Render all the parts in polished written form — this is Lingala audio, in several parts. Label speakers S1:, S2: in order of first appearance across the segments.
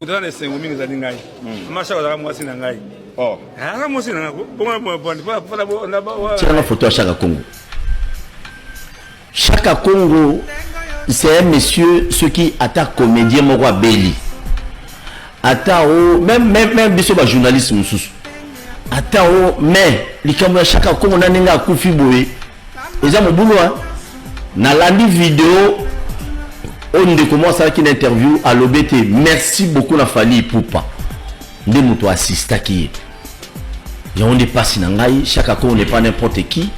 S1: Toza na esengo mingi ezali ngai. Hmm. Mama Shaka azalaka mwasi na ngai. Oh. Azalaka mwasi na ngai.
S2: Tika nga photo ya Shaka Kongo. Shaka Kongo, c'est un monsieur soki ata comédien moko abeli. Ata o même même même biso ba journaliste mosusu. Ata o mais likambo ya Shaka Kongo na ndenge akufi boye eza mobulu hein. Nalandi video oyo ndeko moko asalaki na interview alobi ete merci beaucoup na Fally Ipupa nde moto assistaki ye. Yango nde pasi na ngai, Shaka Kongo n'est pas n'importe qui.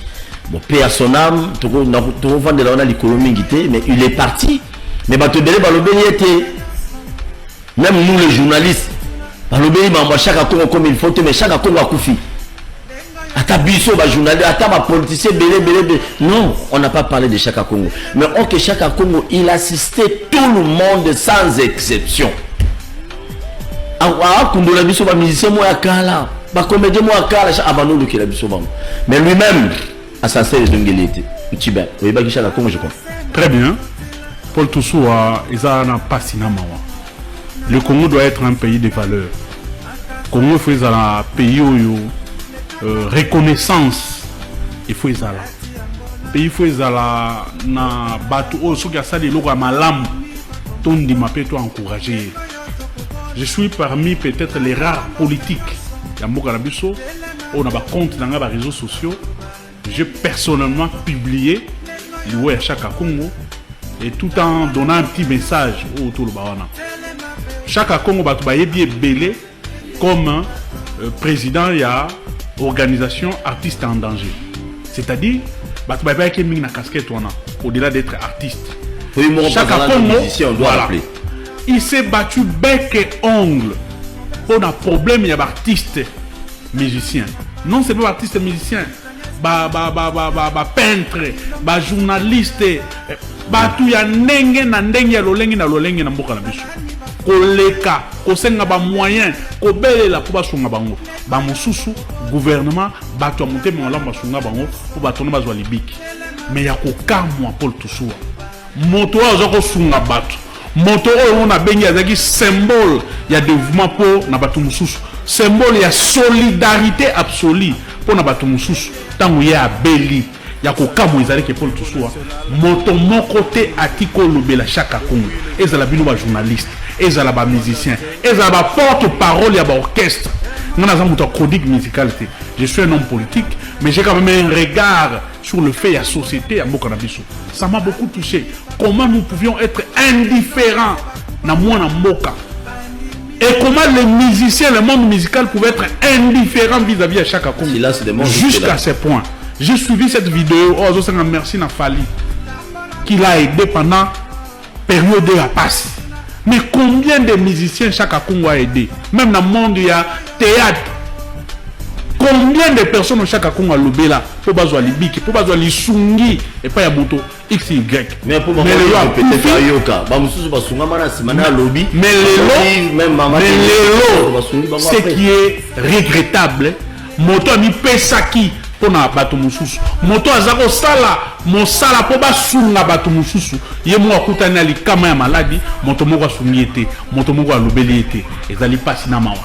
S2: Bon, paix à son âme, tokovandela wana likolo mingi te, mais il est parti. Mais bato ebele balobeli ye te. Même nous les journalistes, balobeli mambo ya Shaka Kongo comme il faut te, mais Shaka Kongo akufi. Ata biso ba journaliste, ata ba politicien belé belé belé. Non, on n'a pas parlé de Shaka Kongo. Mais ok, Shaka Kongo, il assistait tout le monde sans exception. Akundola biso ba musicien mo ya kala, ba comédien mo ya kala, abando lukela biso bango. Mais lui-même, ascenseur ezongeli ye te. Ntiba, oyebaki Shaka Kongo, je crois.
S3: Très bien. Paul Toussoua, eza na pasi na mawa. Le Congo doit être un pays de valeurs. Congo faut ezala pays oyo euh, reconnaissance il faut ezala. Pays faut ezala na bato oyo soki asali eloko ya malamu tondima mpe to encourager ye. Je suis parmi peut-être les rares politiques ya mboka na biso oyo na ba compte na ngai ba réseaux sociaux j'ai personnellement publié liwa ya Chaka Congo et tout en donnant un petit message oyo toloba wana Chaka Congo bato bayebi ebele comme euh, président ya organisation artiste en danger c'est-à-dire bato bayebaki mingi na casquette wana au-delà d'être artiste.
S2: Chaka Congo,
S3: voilà, il s'est battu bec et ongle pour un problème il y a artiste musicien non c'est pas artiste musicien ba ba ba ba ba, ba peintre ba journaliste bato ya ndenge na ndenge ya lolenge na lolenge na mboka na biso koleka kosenga bamoyen kobelela mpo basunga bango bamosusu gouvernement bato ya motema malamu basunga bango mpo bato wana bazwa libiki me ya kokamwa paul tusuwa Moto oyo aza kosunga bato, moto oyo ngo nabengi azalaki symbole ya devouement mpo na bato mosusu, symbole ya solidarite absolue mpo na bato mosusu. Ntango ye abeli, ya kokamwa ezali ke Paul Tusua, moto moko te ati kolobela Shaka Kongo, ezala bino ba journalistes, ezala ba musiciens, ezala ba porte-parole ya ba orchestre. Nga naza moto ya chronique musicale te, je suis un homme politique, mais j'ai quand même un regard sur le fait ya société ya mboka na biso. Ça m'a beaucoup touché. Comment nous pouvions être indifférents na mwana mboka et comment les musiciens, le monde musical pouvait être indifférent vis-à-vis à Chaka Kongo. Jusqu'à ce point. J'ai suivi cette vidéo. Oh, merci na Fally qui l'a aidé pendant période de la passe. Mais combien de musiciens Chaka Kongo a aidé? Même dans le monde, il y a théâtre. Combien de personnes Chaka Kongo a lobé là? Pour bazwa libiki, pour bazwa lisungi, et pas ya moto X, Y.
S2: Mais pour maman, peut-être ayoka. Ba mususu basungama na sima na lobby.
S3: Mais lelo, mais lelo, ce qui est regrettable, moto amipesaki mpo na bato mosusu, moto aza kosala mosala mpo basunga bato mosusu, ye moko akutani na likama ya maladi, moto moko asungi ye te, moto moko alobeli ye te. Ezali mpasi na mawa.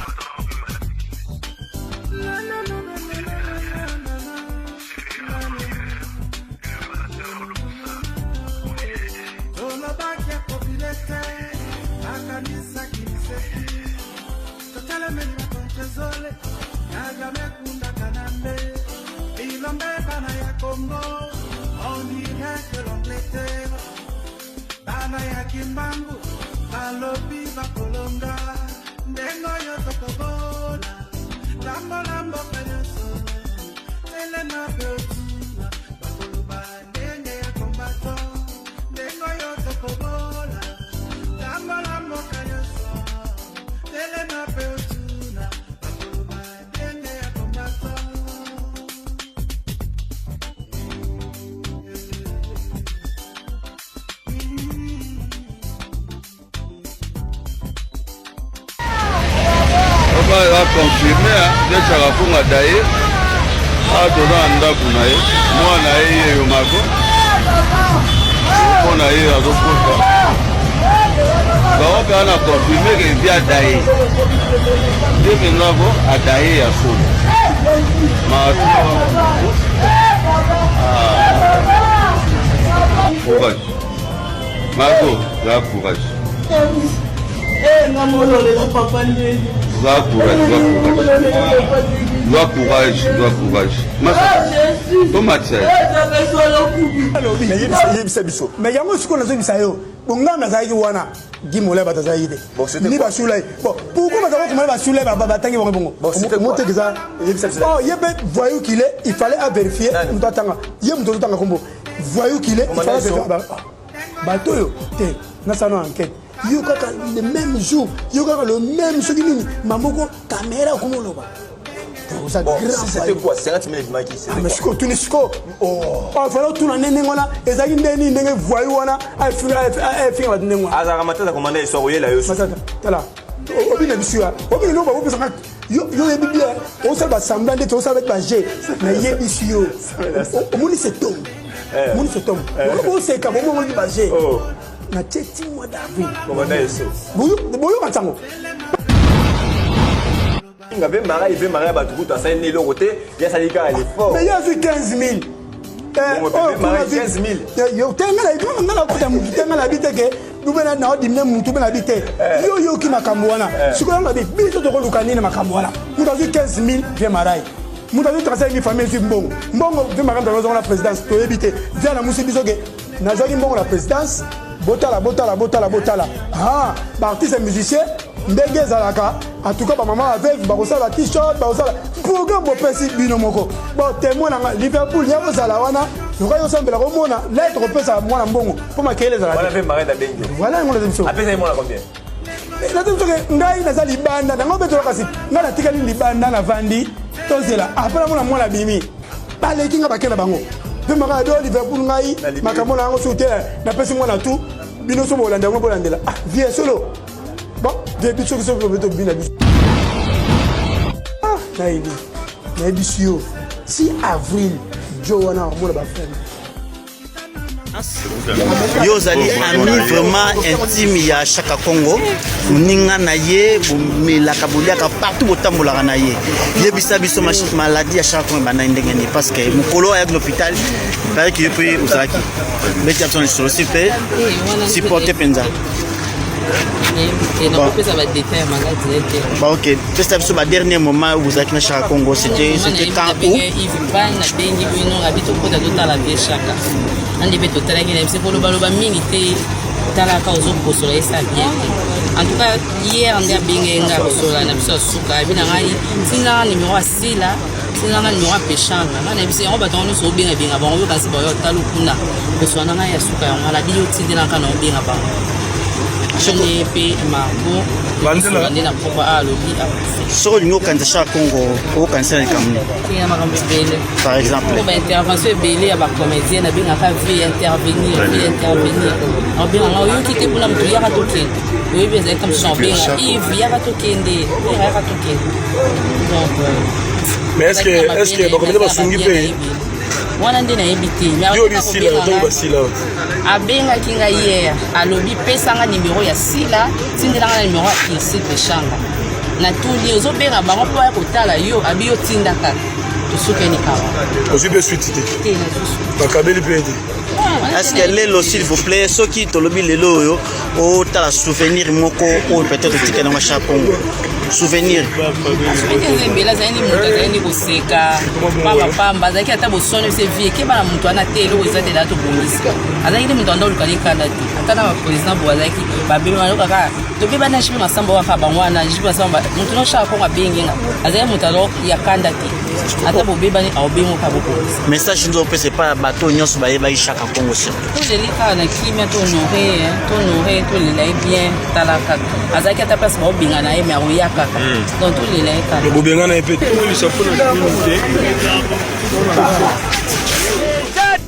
S4: Confirme nde Chaka Kongo adaye awa toza na ndako na ye, mwana ye yeyo mako mpo na ye azokota. Nga mpe wana confirme ke vi adaye nde mpenza ko adaye ya solo. Courage Marco, za courage. Za courage, za courage. Za courage, za courage. Masa. Tomatisa.
S5: Yebisa biso. Mais yango sikoyo nazoyebisa yo, bonga nazalaki wana, Guy Moulay bato azalaki te ni basulai. Bon, pourquoi bato bakomala basulai, batangi bango bongo motekeza? Oh, ye mpe voyou qu'il est, il fallait à vérifier moto atanga ye, moto ozotanga kombo voyou qu'il est, il fallait vérifier bato oyo te. Nasala na enquête, yo kaka le même jour, yo kaka le même soki nini mamoko caméra okoma oloba.
S6: Bon, c'était quoi? 50 000 ebimaki?
S5: Mais sikoyo otuni sikoyo, fala otuna nde ndenge wana ezalaki, nde nini, ndenge voyou wana efinga bato ndenge wana.
S6: Azalaka Matata, komanda histoire oyela yo.
S5: Matata, tala, obina biso ya obina eloko bakopesaka yo, oyebi bien, osala basemblant ndeti osala beti baje. Nayebisi yo, omoni cet homme, omoni cet homme, oseka bomongoli baje na tie ti mois d'avril. Boyoka ntango.
S6: Nga mpe mara mpe mara ya bato kutu asali eloko te, ye asali kaka l'effort.
S5: Mais ye azwi 15 000. Te, nga nakuta mutu te, nga nabi te ke ube naodimine mutu mpe nabi te. Yo yoki makambo wana sikoyo, yanga bi biso tokoluka nini makambo wana? Mutu azwi 15 000, vie marai, mutu azwi 35 000, famille ezwi mbongo, mbongo vie makambo azonga na présidence, toyebi te. Via na musi biso ke nazwaki mbongo na présidence. Botala, botala, botala, botala. Ah, baartiste musicien ndenge ezalaka, en tout cas bamama baveuve bakosala ba t-shirt, bakosala programme, bopesi bino moko. Bon, témoin nanga Liverpool ya kozala wana, loka yo osambela komona lettre kopesa mwana mbongo mpo makeyele ezala. Voilà, yango naza biso. Naza biso ke ngai naza libanda nango mpe kasi ngai natikali libanda, navandi tozela. Apres namona mwana bimi, baleki nga, bake na bango mpe maka do Liverpool. Ngai makambo na yango soki te, napesi mwana tu bino so bolanda yango, bolandela. Ah, vie solo. Bon, vie biso biso tobina biso. Ah, nayebi, nayebisi yo, si avril jo wana omona bafrère.
S2: Yo ozali ami vraiment intime ya Chaka Congo, moninga na ye, bomelaka, boliaka partout, botambolaka na ye. Yebisa biso, maladie ya Chaka Congo ebandaki ndenge nini? Parce que mokolo ayaki l'hôpital, pareki yo mpe ozalaki. Beti ya biso na lisolo si mpe supporte mpenza.
S7: Nakopesa badétail ya maladi na te.
S2: Ba ok, pesa biso ba dernier moment oyo bozalaki na Chaka Congo. C'était quand, où?
S7: Yves Ban, nabengi bino, abi tokota totala vie Chaka ande mpe totalaki na biso. Kolobaloba mingi te, talaka ozokosola esa bien te. En tout cas, hier nde abengaki nga kosola na biso ya suka. Abi na ngai tindanga numéro ya Sila, tindanga numéro ya Peshanga. Ngai na biso yango, bato yango nyonso obengabenga bango, oyoka nsi bayo talo kuna kosola na ngai ya suka. Yango wana abi yo tindelaka na obenga bango nde mpe Margot nde na pokwa alobi akufi.
S2: Soki olingi okanisa Chaka Congo, okokanisa na likambo nini?
S7: Ya makambo ebele.
S2: Par exemple?
S7: Baintervention ebele ya bacomédien, nabengaka vie intervenir, vie intervenir, obenganga oyoki te mpona moto yaka tokende, oyebi ezalaki mosusu obenga Yves yaka tokende, Yves yaka tokende, donc.
S1: Mais est ce que bacomédien basungi mpe?
S7: Wana nde nayebi te.
S1: Yo bisila ntango basila.
S7: Abengaki ngai hier, alobi pesanga nimero ya Sila, tindelanga na nimero ya Irsi Peshanga. Natuni, ozobenga bango mpo baya kotala yo? Abi yo tinda kaka, tosukeni kawa.
S1: Ozwi mpe suite te?
S7: Te, nazwi.
S1: Bakabeli mpe te?
S2: Est ce que lelo, s'il vous plaît, soki tolobi lelo oyo otala souvenir moko oyo peut-être otikali yango Chaka Congo, souvenir?
S7: Souvenir eza ebele. Azali ni moto azali ni koseka pambapamba, azalaki ata bosoni se vie ekeba na moto wana te. Eloko eza te, daa tobongisi. Azalaki te moto anda oluka likanda te, ata na baprésident bo azalaki babeba kaka tobebana. Jipe Masamba waka bango wana, Jipe Masamba moto no Chaka Kongo abengi nga, azali moto alo ya kanda te, ata bobebani aobengoka bobongisa.
S2: Message nzo opesa epai ya bato nyonso bayebaki Chaka Congo surtout?
S7: Toleli kaka na kimia, tohonore, tohonore, tolela ye bien. Tala kaka, azalaki ata place baobenga na ye, mais akoya kaka, donc tolela ye kaka.
S1: Bobengana ye mpe tolisa mpona nini te?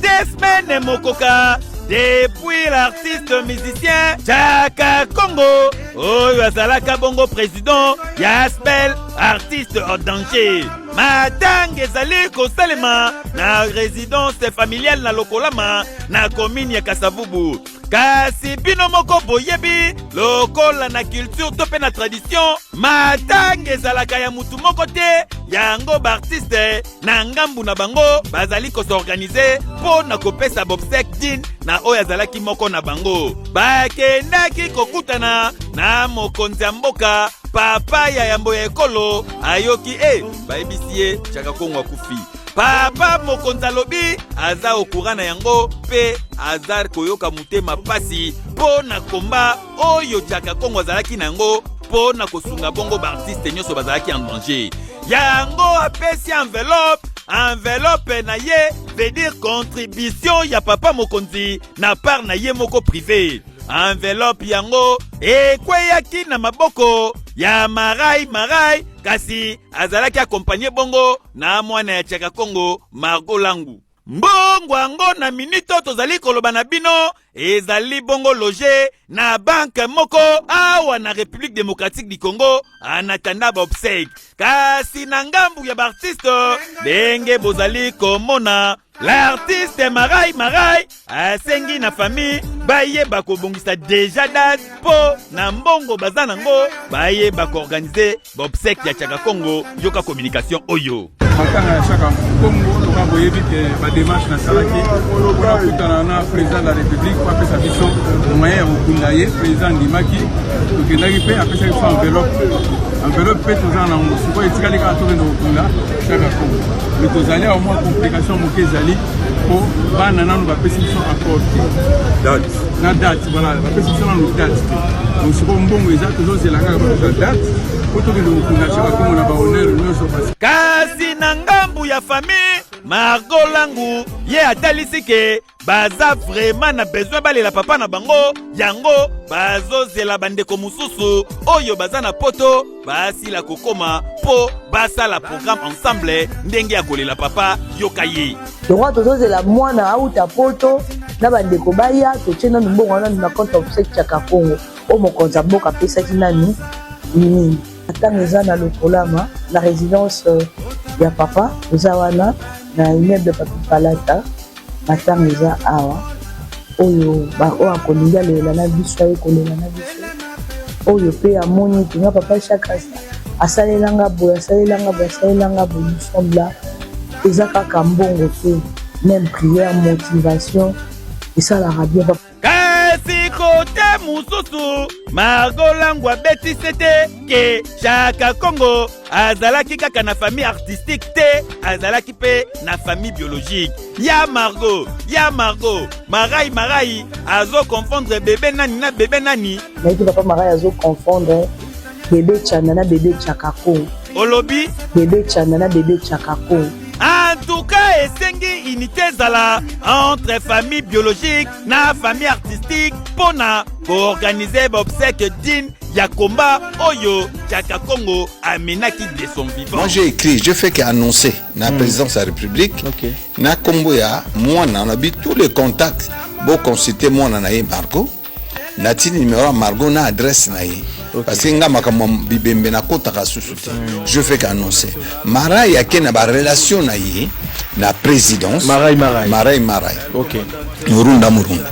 S8: Desmene Mokoka, depuis l'artiste musicien Chaka Congo oyo azalaka bongo président ya Aspel Artiste en Danger, matanga ezali kosalema na résidence familiale na Lokolama, na commune ya Kasavubu. Kasi bino moko boyebi lokola na culture to mpe na tradition, matanga ezalaka ya mutu moko te. Yango baartiste na ngambu na bango bazali kosorganize mpo na kopesa bobsek din na oyo azalaki moko na bango. Bakendaki kokutana na mokonzi ya mboka, papa ya yambo ya ekolo. Ayoki e bayebisi ye Chaka Kongo akufi. Papa mokonzi alobi aza okura na yango mpe aza koyoka motema pasi mpo na komba oyo Chaka Kongo azalaki na yango mpo na kosunga bongo baartiste nyonso bazalaki en danger. Yango apesi enveloppe na ye, veut dire contribution ya papa mokonzi na part na ye moko privé. Enveloppe yango ekweyaki na maboko ya Marai Marai, kasi azalaki akompanye bongo na mwana ya Chaka Kongo Margot Langu. Mbongo yango na minute oyo tozali koloba na bino ezali bongo loge na banke moko awa na République démocratique du Congo en attendant baobsèque. Kasi na ngambu ya baartiste, ndenge bozali komona, l'artiste Marai Marai asengi na famille bayeba kobongisa deja date mpo na mbongo baza nango bayeba koorganize baobsèque ya Chaka Kongo. Yoka communication oyo.
S9: Matanga ya Chaka Kongo, lokola boyebi ke badémarche nasalaki mpona kutana na président de la République po apesa biso moyen ya kokunda ye, président andimaki. Tokendaki mpe apesaki biso enveloppe. Enveloppe mpe toza nango sikoyo, etikali kaka tokende kokunda Chaka Kongo. Mais tozali awa, mwa complication moke ezali mpo bana nanu bapesi biso accord te na date. Voilà, bapesi biso nanu date te. Donc sikoyo mbongo eza, tozozela kaka bapesa date po tokende kokunda Chaka Kongo na bahonneur nyonso.
S8: Kasi na ngambu ya famille, Margot Langu ye atalisi ke baza vraiment na besoin balela papa na bango. Yango bazozela bandeko mosusu oyo baza na poto basila kokoma mpo basala programme ensemble ndenge ya kolela papa. Yoka ye.
S10: Lokwa tozozela mwana auta poto na bandeko baya, totie nanu mbongo wana nanu na compte obsèque Chaka Kongo oyo mokonzi ya mboka apesaki nanu nini. Ntango eza na Lokolama, na résidence ya papa, eza wana na immeuble Papi Palata. Matanga eza awa. Oyo oyo akolingi alela na biso, aye kolela na biso. Oyo mpe amoni ete nga papa Chaka asalelanga boye, asalelanga boye, asalelanga boye, nous sommes là. Eza kaka mbongo te, même prière, motivation esalaka bien.
S8: Kasi kote mosusu, Margot Langu abeti sete ke Chaka Kongo azalaki kaka na famille artistique te, azalaki mpe na famille biologique. Ya Margot, ya Margot, Marai Marai azoconfondre bebe nani na bebe nani?
S10: Nayebi papa Marai azoconfondre bebe Chanda na bebe Chaka Kongo.
S8: Olobi
S10: bebe Chanda na bebe Chaka Kongo.
S8: En tout cas, esengi unité ezala entre famille biologique na famille artistique mpona koorganize baobsèque digne ya komba oyo Chaka Kongo amenaki de son vivant.
S11: Moi, j'ai écrit, je fais qu'annoncer na présidence de la République, na kombo ya mwana, na bi tous les contacts, bo consulter mwana na ye Margot, natindi numéro ya Margot na adresse na ye. Parce que nga makambo ya bibembe nakotaka susu te. Je fais qu'annoncer. Marai ake na barelation na ye na présidence.
S12: Marai Marai.
S11: Marai Marai. Murunda Murunda.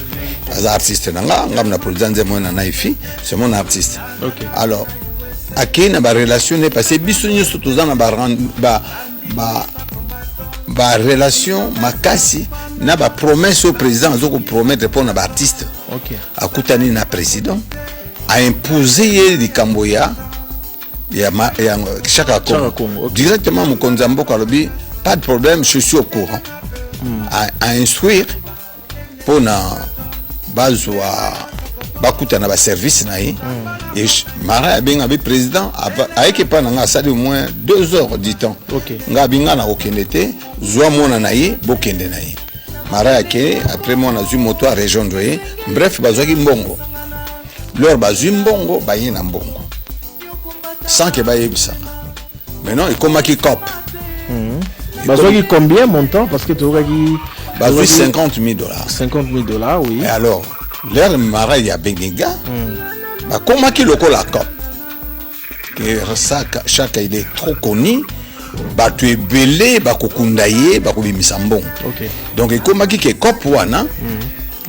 S11: Aza artiste na nga, nga na président nzembo na naifi, c'est mon artiste. Alors, akei na barelation ne parce que biso nyonso toza na ba barelation makasi na bapromesse oyo président aza kopromettre mpo na baartiste. Akutani na président, aimpose ye likambo ya Chaka
S12: Chaka
S11: Congo.
S12: Congo, ok.
S11: Directement mokonzi ya mboka alobi: "Pas de problème, je suis au courant." À instruire mpona bazwa bakutana baservice na ye. Et Marin abenga bi président, ayeki epai na nga, asali au moins 2 heures du temps. Nga abi nga na kokende te, zwa mwana na ye, bokende na ye. Marin ake, après mwana azwi moto arejoindre ye. Bref, bazwaki mbongo. Lors bazwi mbongo, baye na mbongo sans ke bayebisanga. Maintenant ekomaki cop.
S12: Bazwaki combien montant? Parce que tozokaki
S11: Bazwi 50 000 $.
S12: 50 000 $, oui.
S11: Et alors l'heure Marai abengi nga, bakomaki lokola cop ke Chaka, il est trop connu, bato ebele bakokunda ye, bakobimisa mbongo. Donc ekomaki ke cop wana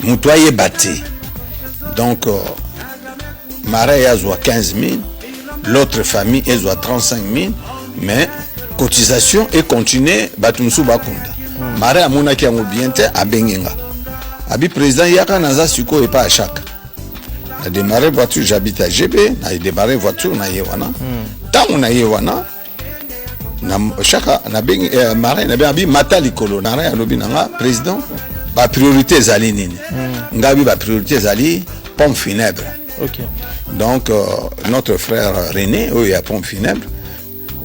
S11: moto ayeba te. Donc marais azwa 15 000, l'autre famille ezwa 35 000, mais cotisation econtinue, bato mosusu bakunda. Marais amonaki yango bien te, abengi nga, abi: "Président, yaka, naza sikoyo epa ya Chaka." Na démarré voiture, j'habite à GB, na démarré voiture na ye wana. Ntango na ye wana na Chaka, nabengi marais, nabengi, abi: "Mata likolo." Marais alobi na nga: "Président, bapriorité ezali nini?" Nga bi: "Bapriorité ezali pompe funèbre." Donc notre frère René oyo ya pompe funèbre,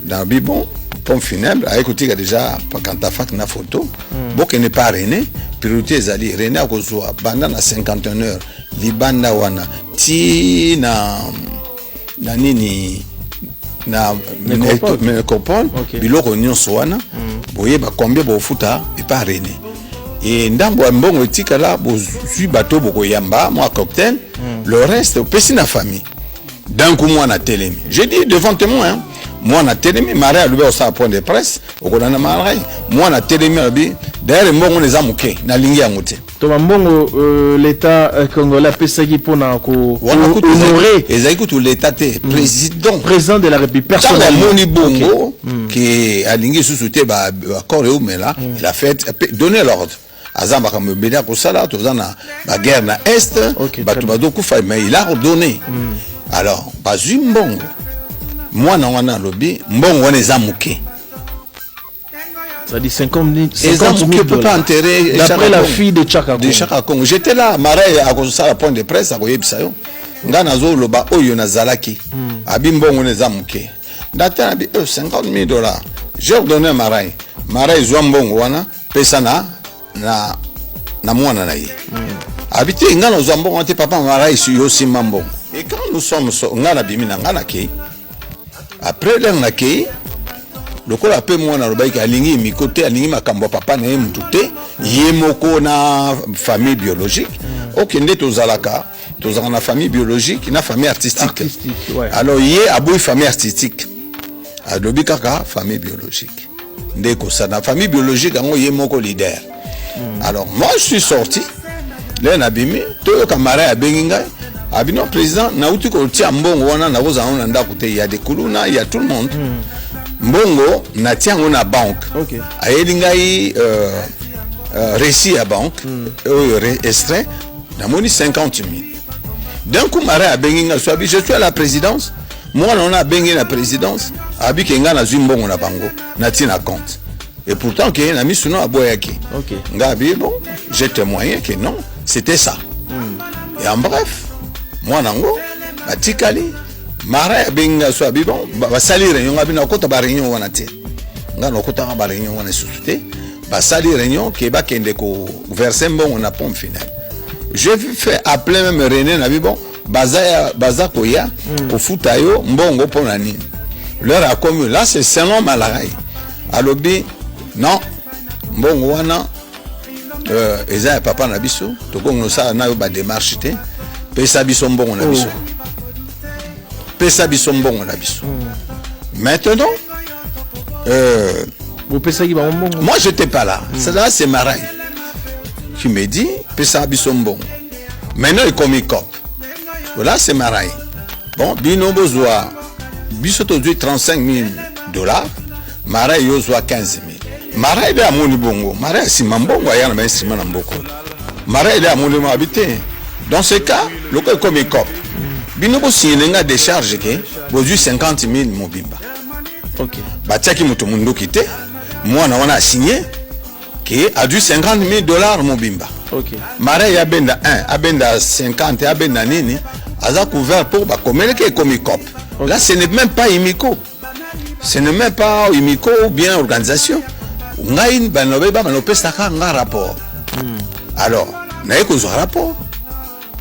S11: nabi: "Bon, pompe funèbre aye kotika déjà kantafak na photo. Bokende pa René, priorité ezali René akozwa banda na 51 heures libanda wana ti na nini, na
S12: Nécropole.
S11: Nécropole. Biloko nyonso wana, boyeba combien bofuta epa René e ndambo ya mbongo etikala, bozwi bato bokoyamba mwa cocktail, le reste opesi na famille." D'un coup mwana telemi, je dis devant témoin, hein. Mwana telemi, marais alobi akosala point de presse, okolanda marais. Mwana telemi, alobi: "D'ailleurs mbongo wana eza moke, nalingi yango te."
S12: To bambongo l'état congolais apesaki mpona
S11: Wana kutu
S12: kohonorer?
S11: Ezali kutu l'état te, président.
S12: Président de la République
S11: Ntango
S12: personnellement.
S11: amoni bongo ke alingi lisusu te baaccord eumela, il a fait donner l'ordre. Aza makambo ebele ya kosala, toza na baguerre na Est, bato bazokufa, mais il a ordonné. Alors bazwi mbongo, mwana wana alobi mbongo wana eza moke.
S12: C'est-à-dire 50 000,
S11: Eza
S12: 50 000
S11: moke, peut pas
S12: dollars.
S11: enterrer.
S12: D'après
S11: Chaka
S12: la
S11: Congo.
S12: fille de Chaka
S11: De
S12: Congo.
S11: Chaka Congo. J'étais là, marais akosala point de presse, akoyebisa yo. Nga nazoloba oyo nazalaki. Abi mbongo wana eza moke. Ndata abi 50 000 dollars. J'ai ordonné marais. Marais, zwa mbongo wana, pesa na mwana na ye. Abi te, nga nazwa mbongo wana te, papa marais yo simba mbongo. Et quand nous sommes nga nabimi na nga nakei. Après l'heure nakei, lokola mpe mwana alobaki alingi miko te, alingi makambo ya papa na ye mutu te, ye moko na famille biologique. Ok, nde tozalaka na famille biologique na famille artistique.
S12: Artistique, ouais.
S11: Alors ye aboyi famille artistique, alobi kaka famille biologique nde kosala na famille biologique yango, ye moko leader. Alors moi je suis sorti le nabimi, toyoka marais abengi ngai, abi: "Non président, nauti kotia mbongo wana, nakozala ngo na ndako te, ya de kuluna ya tout le monde, mbongo natia yango na banque." Ayeli ngai récit ya banque oyo extrait, namoni 50 000. D'un coup marais abengi ngai so, abi: "Je suis à la présidence." Mwana wana abengi na présidence, abi ke ngai nazwi mbongo na bango, natie na compte, et pourtant ke na misu no aboyaki. Ngai abi: "Bon, j'ai témoigné que non, c'était ça." Et en bref, mwana yango batikali, marais abengi ngai so, abi: "Bon, basali réunion." Ngai abi: "Nakota baréunion wana te, ngai nakotaka baréunion wana lisusu te." Basali réunion ke bakende koverser mbongo na pompe funèbre. J'ai fait appeler même René, nabi: "Bon, baza, baza koya kofuta yo mbongo mpo na nini?" L'heure akomi là, c'est selon Malarai, alobi: "Non, mbongo wana eza ya papa na biso, tokongi kosala na yo badémarche te, pesa biso mbongo na biso, pesa biso mbongo na biso." Maintenant
S12: Bopesaki bango mbongo?
S11: Moi j'étais pas là. C'est là, c'est Marai qui me dit: "Pesa biso mbongo." Maintenant ekomi cop là, c'est Marai: "Bon, bino bozwa, biso tozwi 35 000 dollars, Marai yo ozwa 15 000." Marai nde amoni bongo, Marai asima mbongo, aya na bainstrument na mboka. Marai nde amoni mo, abi: "Te, dans ce cas lokola ekomi cop, bino bosignele nga décharge ke bozwi 50 000 mobimba." Batiaki moto munduki te, mwana wana asigné ke azwi 50 000 dollars mobimba. Marai abenda 1, abenda 50, abenda nini, aza couvert mpo bakomelaki, ekomi cop. Là ce n'est même pas imiko, ce n'est même pas imiko ou bien organisation. Ngai balobi banopesaka nga rapport. Alors naye kozwa rapport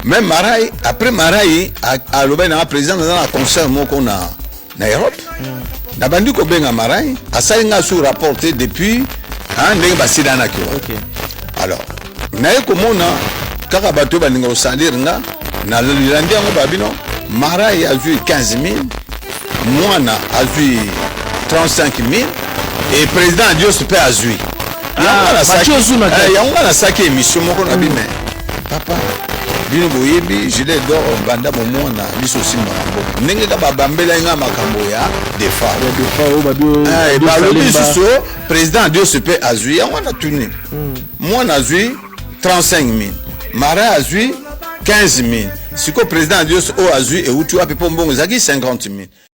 S11: même Marai. Après Marai alobaki nanga: "Président, naza na concert moko na Europe." Nabandi kobenga Marai, asali nga su rapport te depuis, hein, ndenge basilanaki wana. Alors naye komona kaka bato oyo balinga kosalir nga, nalandi yango, babino Marai azwi 15 000, mwana azwi 35 000 et président Adios mpe azwi.
S12: Ah, batie ozu na kati.
S11: Yango nga nasalaki émission moko na bi: "Mais papa, Bino boyebi gilet d'or banda bomona biso osimbaka mboka ndenge ka babambelaki nga makambo ya Defao. Eh, balobi lisusu président Adios mpe azwi yango. Natuni, mwana azwi 35 000, mara azwi 15 000, sikoyo président Adios oyo azwi euti wapi? Mpo mbongo ezalaki 50 000.